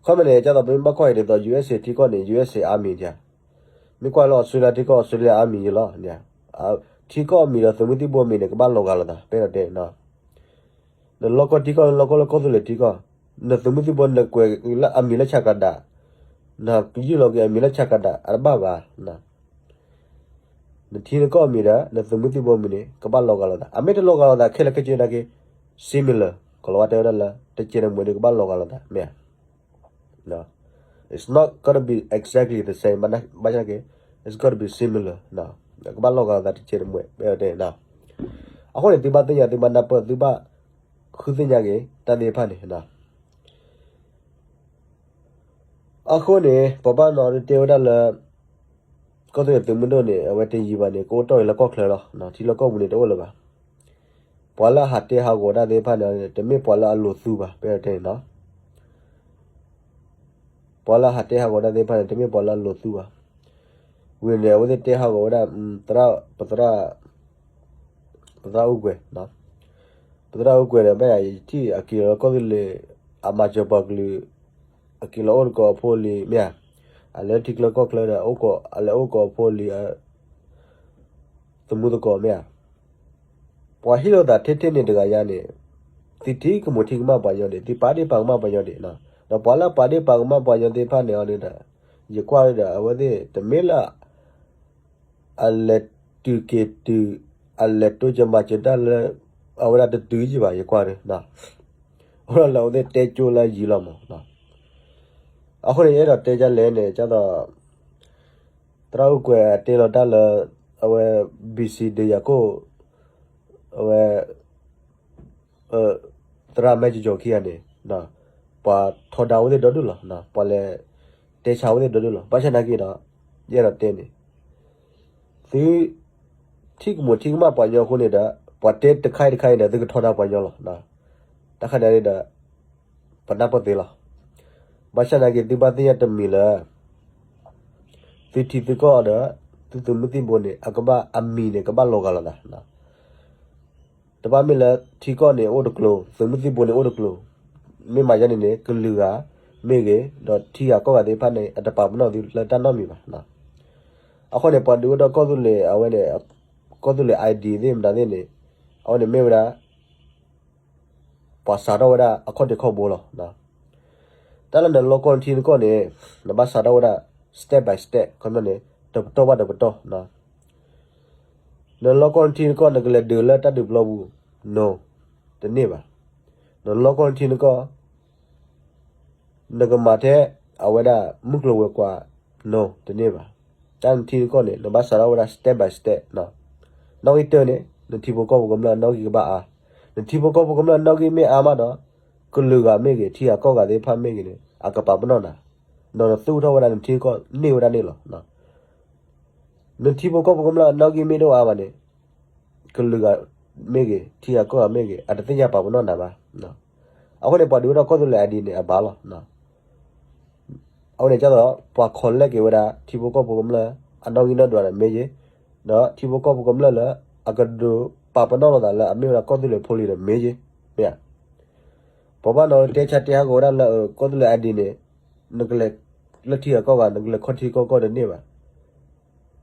ခီမ့ၢ်န့ၣ် ကၢ်သိးပမ့ၢ်ဘၣ်ကွၢ်အံၤဒ်သိး U S A ထံကီၢ်န့ၣ် U S A Army ဧါ, မ့ၢ်ကွၢ်လၢ Australia ထံကီၢ် Australia Army ယလီၤ. ထံကီၢ်အမံၤဒီးသုးမုၢ်သံၣ်ဘိအမံၤန့ၣ် ကဘၣ်လီၤဂာ်လိာ်သး ပဲဒီးတဲ နလီၢ်ကီၢ်ထံကီၢ် နလီၢ်ကီၢ်လၢကီၢ်သူလ့ၤထံကီၢ်, နသုးမုၢ်သံၣ်ဘိ နကွဲးလၢအမံၤလၢဆးကးဒး, နကယုၢ်လီၤက့ၤအမံၤလၢဆးကးဒး အတဘၣ်ဘၣ်. နထံနကီၢ်အမံၤဒီး နသုးမုၢ်သံၣ်ဘိအမံၤန့ၣ် ကဘၣ်လီၤဂာ်လိာ်သး, အမ့ၢ်တလီၤဂာ်လိာ်သးခဲလၢာ်ခဲဆ့နာ်က့ similar ကီၤလၤဝါတဲဝဲဒၣ်လၢ တကဲးတမှဲၤဒီးကဘၣ်လီၤဂာ်လိာ်သး မ့ၢ်ဧါ. It's not gonna be exactly the same, ဘၣ်ဆၣ်က့ it's gonna be similar, ကဘၣ်လီၤဂာ်လိာ်သးတကဲးတမှဲၤ ပဲတဲ. အဃိန့ၣ် သုဘၣ်သ့ၣ်ညါ သုဘၣ်နၢ်ပၢၢ် သုဘၣ်ဃုသ့ၣ်ညါက့ၤ တၢ်သ့ၣ်တဖၣ်န့ၣ် အဃိန့ၣ် ပှၤဘၣ်နီၤဒုးတဲဝဲဒၣ်လၢ ကီၢ်သူလ့ၤသုးမုၢ်ဒိၣ်န့ၣ် အဝဲတယံၤဘၣ်န့ၣ် ကအိၣ်တီၢ်အံၤလၢကီၢ်ချၢလီၤ. ထံလီၢ်ကီၢ်ပူၤန့ၣ် တအိၣ်လၢၤဘၣ်. ပှၤလၢအဟးတဲဟးဂီၤတၢ်သ့ၣ်တဖၣ်န့ၣ် တမ့ၢ်ပှၤလၢအလိၤသူဘၣ် ပဲတဲန့ၣ်. ပှၤလၢအဟးတဲဟးဂီၤတၢ်သ့ၣ်တဖၣ်န့ၣ် တမ့ၢ်ပှၤလၢအလိၤသူဘၣ်. ဝံၤန့ၣ် အဝဲသ့ၣ်တဲဟးဂီၤဝဲဒၣ် သရၣ် ပသရၣ် ပသရၣ်အူကွဲၤ, ပသရၣ်အူကွဲၤန့ၣ် ဘၣ်ယၤယထံၣ်အက့ၤလီၤကီၢ်သူလ့ၤ အမၤစၢၤပှၤကလုာ် အက့ၤလီၤအိၣ်တကိးအဖိအလံၤ မ့ၢ်ဧါ, အလဲၤထံချၢကီၢ်ချၢဒီး အလဲၤအိၣ်ကိးအဖိအလံၤ သမူသကိး မ့ၢ်ဧါ. ပှၤဟ့ၣ်လိာ်သးထဲထဲန့ၣ်တဂၤညါန့ၣ် သုထံၣ်ကမူးထံၣ်ကမၣ်ပှၤညီဒံး သုပာ်ဒ့ၣ်ပာ်ကမၣ်ပှၤညီဒံး, ဒီးပှၤလၢအပာ်ဒ့ၣ်ပာ်ကမၣ်ပှၤညီသ့ၣ်တဖၣ်န့ၣ်ဒီး ယကွၢ်ဒီး အဝဲသ့ၣ်တမ့ၢ်လၢ အလဲၤတုၤက့ၤတုၤ အလဲၤတိစၢၤမၤစၢၤတၢ်လၢ အဝဲဒၣ်တတုၤယံၤဘၣ် ယကွၢ်ဒီး အိၣ်ဒီးလၢအဝဲသ့ၣ်တဲကၠိလၢယံၤလီၤမး. အဃိန့ၣ် ယအဲၣ်ဒိးတဲဒ်လဲၣ်န့ၣ် ကၢ်သိး သရၣ်အူကွဲၤတဲလီၤတၢ်လၢ အဝဲ B C ဒီးယၤကိၣ် အဝဲ သရၣ်မဲကၠီၤကၠီၤခံဂၤန့ၣ် ပှၤထီဒါဝဲသ့ၣ်ဒီဒူၣ်လီၤ, ပှၤလဲၤတဲဆါဝဲသ့ၣ်ဒီဒူၣ်လီၤ. ဘၣ်ဆၣ်နာ်က့ဒီး ယအဲၣ်ဒိးတဲန့ၣ် သုထံၣ်ကမူးထံၣ်ကမၣ်ပှၤညီအဃိန့ၣ်ဒီး ပှၤတဲတခါအံၤတခါအံၤဒီး သုကထီဒါပှၤညီလီၤ. တၢ်ခါန့ၣ်ဒီး ပနၢ်ပၢၢ်သ့လီၤ. ဘၣ်ဆၣ်နာ်က့ သုဘၣ်သ့ၣ်ညါတမံၤလၢ သုထံသုကီၢ်ဒီး သုသုးမုၢ်သံၣ်ဘိန့ၣ် အကဘၣ်အမံၤန့ၣ် ကဘၣ်လီၤဂာ်လိာ်သး တဘၣ်မ့ၢ်လၢထံကီၢ်န့ၣ်အိၣ်တကျိၤ သုးမုၢ်သံၣ်ဘိန့ၣ်အိၣ်တကျိၤ မ့ၢ်မၤယါန့ၣ်န့ၣ် ကလုာ်ဂၤမ့ၢ်ဂ့ၤ ဒီးထံဂၤကီၢ်ဂၤသ့ၣ်တဖၣ်န့ၣ် အတပာ်ပနီၣ်သုလၢတၢ်နီတမံၤဘၣ်. အဃိန့ၣ် ပှၤဒုးအိၣ်ထီၣ်ကီၢ်သူလ့ၤအဝဲန့ၣ် ကီၢ်သူလ့ၤ ID သ့ၣ်မတၤသ့ၣ်န့ၣ် အဝဲန့ၣ်မ့ၢ်ဝဲဒၣ် ပှၤစးထီၣ်ဝဲဒၣ်အခီၣ်ထံးခီၣ်ဘိလီၤ. တၢ်လၢနလီၢ်ကီၢ်နထံနကီၢ်န့ၣ် နဘၣ်စးထီၣ်ဝဲဒၣ် step by step ခီပညီန့ၣ် တပတီၢ်ဘၣ်တပတီၢ် နလီၢ်ကီၢ်နထံနကီၢ် နကလဲၤဒုးလၢတၢ်ဒုးပျီပူၤ no တန့ၢ်ဘၣ်. နလီၢ်ကီၢ်နထံနကီၢ် နကမၤထဲအဝဲဒၣ်မုၢ်ကျိၤဝဲၤကွာ် no တန့ၢ်ဘၣ်. တၢ်နထံနကီၢ်န့ၣ် နဘၣ်စးထီၣ်ဝဲဒၣ် step by step နီၣ်ဂံၢ်တၢန့ၣ် နထံဖိကီၢ်ဖိကမျၢၢ်နီၣ်ဂံၢ်ကဘၣ်အါ, နထံဖိကီၢ်ဖိကမျၢၢ်နီၣ်ဂံၢ်မ့ၢ်အါမးဒီး ကလုာ်ဂၤမ့ၢ်ဂ့ၤ ထံဂၤကီၢ်ဂၤသ့ၣ်တဖၣ်မ့ၢ်ဂ့ၤန့ၣ် အကပာ်ပနီၣ်နၤ, ဒီးနသူၣ်ထီၣ်ဝဲဒၣ်နထံကီၢ်န့ၢ်ဝဲဒၣ်န့ၣ်လီၤ. နထံဖိကီၢ်ဖိကမျၢၢ်နီၣ်ဂံၢ်မ့ၢ်တအိၣ်အါဘၣ်န့ၣ် ကလုာ်ဂၤမ့ၢ်ဂ့ၤ ထံဂၤကီၢ်ဂၤမ့ၢ်ဂ့ၤ အတသ့ၣ်ညါပာ်ပနီၣ်နၤဘၣ်. အဃိန့ၣ် ပှၤဒုးအိၣ်ထီၣ်ကီၢ်သူလ့ၤ ID န့ၣ် အဘၣ်လီၤ. အဝဲန့ၣ်ကၢ်သိး ပှၤ collect က့ၤဝဲဒၣ် ထံဖိကီၢ်ဖိကမျၢၢ် အနီၣ်ဂံၢ်နီၣ်ဒွးန့ၣ်မ့ၢ်ဂ့ၤ, ဒီးထံဖိကီၢ်ဖိကမျၢၢ်လၢ အကဒုးပာ်ပနီၣ်လိာ်သးလၢအမ့ၢ်ဝဲဒၣ်ကီၢ်သူလ့ၤဖိလံၤန့ၣ်မ့ၢ်ဂ့ၤ, မ့ၢ်ဧါ. ပှၤဘၣ်နီၣ်တဲဆါတဲဟးဂီၤဝဲဒၣ်လၢ ကီၢ်သူလ့ၤ ID န့ၣ် နကလဲၤလၢထံဂၤကီၢ်ဂၤ နကလဲၤခီၣ်ထံးခီၣ်ကီၢ်တန့ၢ်ဘၣ်.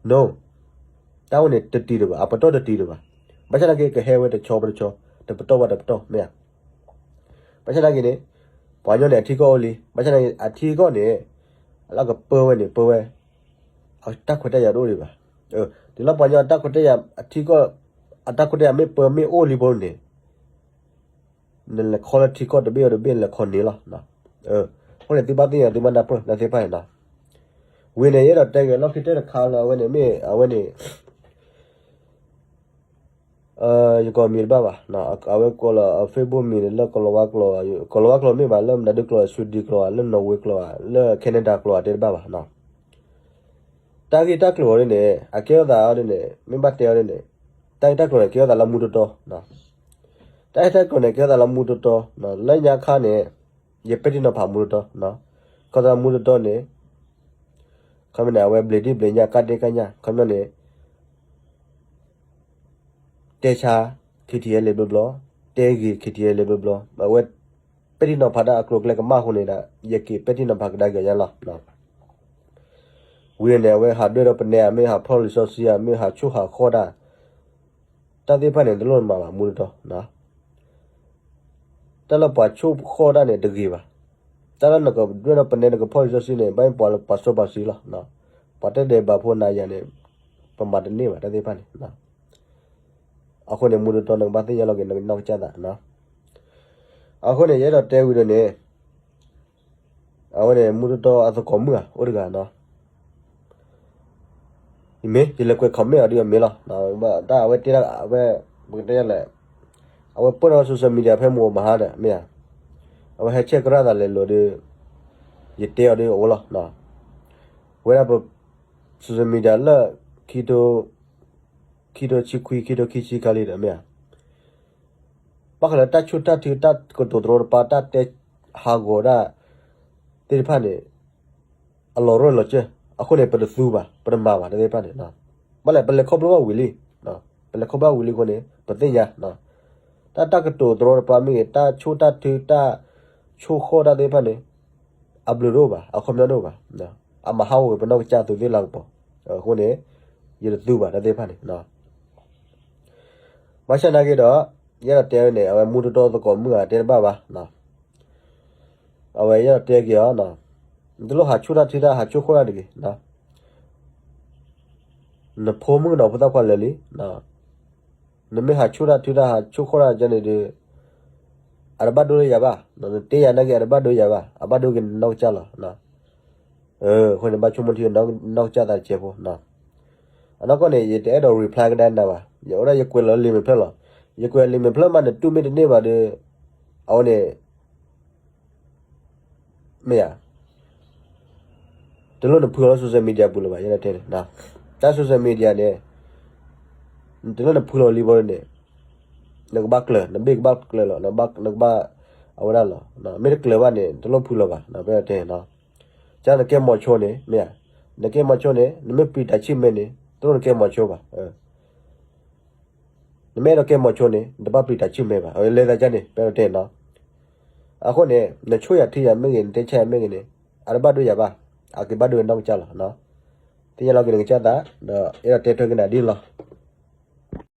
No, တၢ်ဝဲန့ၣ်တတံၤတဘၣ် အပတီၢ်တတံၤတဘၣ်. ဘၣ်ဆၣ်သနာ်က့ ကဟဲဝဲတဆီဘၣ်တဆီ တပတီၢ်ဘၣ်တပတီၢ် မ့ၢ်ဧါ. ဘၣ်ဆၣ်သနာ်က့န့ၣ် ပှၤကညီန့ၣ် အထံကီၢ်အိၣ်လံ, ဘၣ်ဆၣ်သနာ်က့ အထံကီၢ်န့ၣ် အလၢကပၢဝဲန့ၣ် ပၢဝဲ အတၢ်ခွဲးတၢ်ယာ်တအိၣ်ဒံးဘၣ်. တုၤလၢပှၤကညီအတၢ်ခွဲးတၢ်ယာ် အထံကီၢ် အတၢ်ခွဲးတၢ်ယာ်မ့ၢ်ပၢမ့ၢ်အိၣ်လံဘိန့ၣ် နလဲၤခီလၢထံကီၢ်တဘ့ၣ်အီၤတဘ့ၣ် နလဲၤခီန့ၢ်လီၤ. အဃိန့ၣ် သုဘၣ်သ့ၣ်ညါ သုဘၣ်နၢ်ပၢၢ်လၢသ့ၣ်တဖၣ်န့ၣ်နီၤ. ဝံၤန့ၣ် ယအဲၣ်ဒိးတဲက့ၤလီၢ်ခံတၢၢ်တခါလၢအဝဲန့ၣ်မ့ၢ် အဝဲန့ၣ် ယကိးမံၤတဘၣ်ဘၣ်, အဝဲကိးလၢ Facebook မံၤန့ၣ် လၢကီၤလၤဝါကျိာ်, ကီၤလၤဝါကျိာ်မ့ၢ်ဘၣ် လၢမတၤဒုကျိာ် Sweden ကျိာ်ဧါ, လၢ Norway ကျိာ်ဧါ, လၢ Canada ကျိာ်ဧါ တဲတဘၣ်ဘၣ်နီၤ. တၢ်ဂ့ၢ်တၢ်ကျိၤအီၤဒ်န့ၣ် အကဲထီၣ်သးအီၤဒ်န့ၣ် မ့ၢ်ဘၣ်တဲအီၤဒ်န့ၣ် တၢ်ဂ့ၢ်တၢ်ကျိၤန့ၣ် ကဲထီၣ်သးလၢမူတီတီ, တၢ်ဂ့ၢ်တၢ်ကျိၤန့ၣ် ကဲထီၣ်သးလၢမူတီတီ, လၢညါခါန့ၣ် ယပဲာ်ထံနီၤဖးမူတီတီ, ခီသးမူတီတီန့ၣ် ခီမ့ၢ်န့ၣ် အဝဲဘျံးဒံၣ်ဘျံးညၣ် ကၣ်ဒ့ကၣ်ညၣ် ခီမ့ၢ်န့ၣ် တဲဆါ KTLA ဘျီဘျီ, တဲဂ့ၤ KTLA ဘျီဘျီ, အဝဲ ပဲာ်ထံနီၤဖးတၢ်အကျိၤအကျဲကမၣ်အဃိန့ၣ်ဒီး ယက့ၤပဲာ်ထံနီၤဖးကဒါက့ၤညါလီၤ. ဝံၤန့ၣ် အဝဲဟးဒွဲၣ်ဒီးပနဲဧါ မ့ၢ်ဟးဖီၣ်လံာ်စီဆှံဧါ မ့ၢ်ဟးဆိၣ်ဟးဃီၣ်တၢ် တၢ်သ့ၣ်တဖၣ်န့ၣ် တလိၣ်မၤဘၣ်မူတီတီ, တၢ်လၢပှၤဆိၣ်ဃီၣ်တၢ်န့ၣ်တဂ့ၤဘၣ်, တၢ်လၢနကဒွဲၣ်ဒီးပနဲ နကဖီၣ်လံာ်စီဆှံန့ၣ် ဘၣ်မ့ၢ်ပှၤလၢပှၤစီပှၤဆှံလီၤ, ပှၤတၢ်ဒဲးဘးဖိနၤယၤန့ၣ် ပမၤတန့ၢ်ဘၣ်တၢ်သ့ၣ်တဖၣ်န့ၣ် အဃိန့ၣ် မူတီတီနကဘၣ်သ့ၣ်ညါလီၤက့ၤ နကနီၢ်ကစၢ်သးနီၤ. အဃိန့ၣ် ယအဲၣ်ဒိးတဲဝံၤဒီးန့ၣ် အဝဲန့ၣ် မူတီတီအသကိးမုၣ်ဧါ အိၣ်တဂၤနီၤ. မ့ၢ် ယလဲၤကွဲး comment အီၤဒ်အမ့ၢ်လီၤ. တၢ်အဝဲတဲဒၣ် အဝဲ ပကတဲလဲၣ် အဝဲပၢၢ်ထီၣ် social media ဖဲမုၢ်မဟါဒီး မ့ၢ်ဧါ. အဝဲဟဲဆဲးကရၣ်သးလဲၤလိာ်ဒီး ယတဲအီၤဒ်အအိၣ်လီၤ. ဝဲဒၣ်ပ social media လၢ ခံထိ ခံထိဆံခွံ ခံထိခံဆံခါလံဒီး မ့ၢ်ဧါ. ဘၣ်ဃးလၢတၢ်ဆိၣ်တၢ်ထု တၢ်ကတိၤတရီတပါ တၢ်တဲဟးဂီၤတၢ်သ့ၣ်တဖၣ်န့ၣ် အလီၤရၢၢ်လီၤစၢၢ်, အဃိန့ၣ် ပတသူဘၣ် ပတမၤဘၣ်တၢ်သ့ၣ်တဖၣ်န့ၣ်. ဘၣ်လဲၣ် ပလဲၤခီဖျိဘၣ်ဝံၤလံ, ပလဲၤခီဖျိဘၣ်ဝံၤလံအဃိန့ၣ် ပသ့ၣ်ညါ တၢ် တၢ်ကတိၤတရီတပါမ့ၢ်ဂ့ၤ တၢ်ဆိၣ်တၢ်ထု တၢ်ဆိၣ်ဃီၣ်တၢ်သ့ၣ်တဖၣ်န့ၣ် အဘျုးတအိၣ်ဘၣ် အခီပညီတအိၣ်ဘၣ်, အမၤဟးဂီၤက့ၤပနီၢ်ကစၢ်အသိးသ့ၣ်လၢကပီၤ, အဃိန့ၣ် ယတသူဘၣ်တၢ်သ့ၣ်တဖၣ်န့ၣ် ဘၣ်ဆၣ်နာ်က့ဒီး ယအဲၣ်ဒိးတဲန့ၣ် အဝဲမူတီတီသကိးမုၣ်ဂၤတဲတဘၣ်ဘၣ်, အဝဲယအဲၣ်ဒိးတဲက့ၤအီၤ, နတလိၣ်ဟးဆိၣ်တၢ်ထုတၢ် ဟးဆိၣ်ဃီၣ်တၢ်တဂ့ၤ, နဖိမုၣ်ကနီၤဖိသၣ်ခွါလၢာ်လံ, နမ့ၢ်ဟးဆိၣ်တၢ်ထုတၢ် ဟးဆိၣ်ဃီၣ်တၢ်ကန့ၣ်ဒီး အတဘၣ်ဒိလၢယၤဘၣ်, နတဲယၤနာ်က့ အတဘၣ်ဒိယၤဘၣ် အဘၣ်ဒိက့ၤနနီၢ်ကစၢ်လီၤ. အဃိန့ၣ် ဘၣ်ဆိကမိၣ်ထံနီၢ်ကစၢ်သးတစဲးဖိ, အနီၢ်ကီၢ်န့ၣ် ယတအဲၣ်ဒိး reply ကဒါနၤဘၣ်, ယအိၣ်ဒၣ်ယကွဲးလီၤလံာ်မဲာ်ဖျၢၣ်လီၤ, ယကွဲးလံာ်မဲာ်ဖျၢၣ်မး နတူၢ်မ့ၢ်တန့ၢ်ဘၣ်ဒီး အဝဲန့ၣ် မ့ၢ်ဧါ, တလိၣ်နဖုလီၤ social media ပူၤလၢၤဘၣ်, ယဲဒၣ်တဲန့ၣ်, တၢ် social media န့ၣ် တလိၣ်နဖုလီၤလံဘိန့ၣ် နကဘၣ်ကျၢၤ နဘ့ၣ်ကဘၣ်ကျၢၤလီၤ, နကဘၣ်အဝဲဒၣ်လီၤ, မ့ၢ်တကျၢၤဘၣ်န့ၣ် တလိၣ်ဖုလီၤဘၣ်, ပတဲန့ၣ်, ကနကဲမီၤဆိန့ၣ် မ့ၢ်ဧါ, နကဲမီၤဆိန့ၣ် နမ့ၢ်ပျံၤတၢ်ဆံၣ်မဲန့ၣ် တလိၣ်နကဲမီၤဆိဘၣ်. နမ့ၢ်အဲၣ်ဒိးကဲမီၤဆိန့ၣ် နတဘၣ်ပျံၤတၢ်ဆံၣ်မဲဘၣ်. အဝဲလဲၤသးကန့ၣ် ပအဲၣ်ဒိးတဲနီၤ. အဃိန့ၣ် နဆိၣ်ယၤထံယၤမ့ၢ်ဂ့ၤ နတဲဆါယၤမ့ၢ်ဂ့ၤန့ၣ် အတဘၣ်ဒိယၤဘၣ်. အက့ၤဘၣ်ဒိဝဲနီၢ်ကစၢ်လီၤ. သ့ၣ်ညါလီၤက့ၤနကစၢ်သး ဒီးအဲၣ်ဒိးတဲထွဲက့ၤနၤဒ်န့ၣ်လီၤ.